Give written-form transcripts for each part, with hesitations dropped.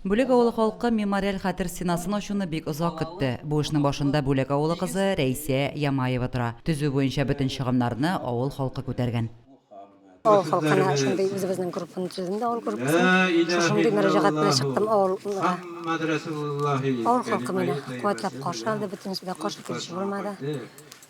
Бүләк авылы халкы мемориаль хәтер стенасын ачуны бик озак көтте. Бу эшнең башында Бүләк авылы кызы Рәйсә Ямаева тора. Төзү буенча бөтен чыгымнарны авыл халкы күтәргән. Авыл халкына шундый үзебезнең группаны төзедем дә, авыл группасын. Шушындый мөрәҗәгать белән чыктым авылга. Авыл халкы мине куәтләп каршы алды, бөтенесе дә каршы килүче булмады.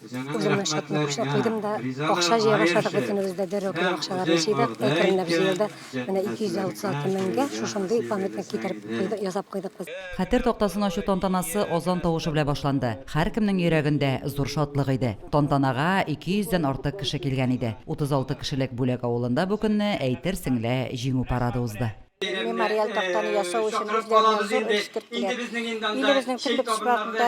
Үземнең счетны күчереп куйдым да, акча җыя башладык бөтенебез дә, дәррәү килеп акчаларны җыйдык, әкренләп җыелды. Менә 236 меңгә шушындый памятник китереп куйдык, ясап куйдык без. Хәтер тактасын ачу тантанасы азан тавышы белән башланды. Һәркемнең йөрәгендә зур шатлык иде. Тантанага 200 дән артык кеше килгән иде. 36 кешелек Бүләк авылында бу көнне, әйтерсең лә, Җиңү парады узды. Мемориаль тактаны ясау өчен үзләреннән зур өлеш керттеләр. Илебезнең төрле почмагында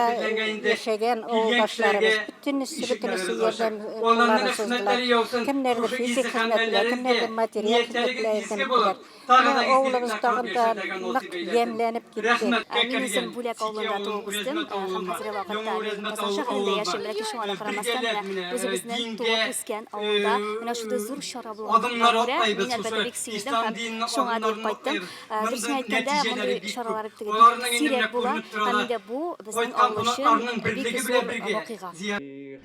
яшәгән авылдашларыбыз бөтенесе, бөтенесе ярдәм кулларын суздылар. Кемнәрдер физик хезмәт белән, кемнәрдер материаль хезмәт белән ярдәм иттеләр. Менә авылыбыз тагын да нык ямьләнеп китте. Мин үзем Бүләк авылында туып үстем һәм хәзерге вакытта мин Казан шәһәрендә яшим. Ләкин шуңа да карамастан, менә үзебезнең туып үскән авылда менә шундый зур чара булганга күрә, мин, әлбәттә, бик сөендем һәм шуңа дип кайттым. Дөресен әйткәндә, мондый чаралар теге бик сирәк була һәм инде бу безнең авыл өчен бик зур вакыйга.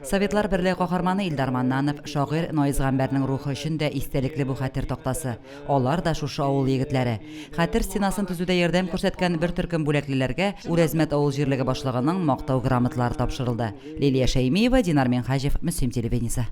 Советлар Берлеге каһарманы Илдар Маннанов, шагыйрь Наиз Гамбәрнең рухы өчен дә истәлекле бу хәтер тактасы. Алар да шушы авыл егетләре. Хәтер стенасын төзүдә ярдәм күрсәткән бер төркем бүләклеләргә Үрәзмәт авыл җирлеге башлыгының Мактау грамоталары тапшырылды. Лилия Шәймиева, Динар Минһаҗев, Мөслим телевидениесе.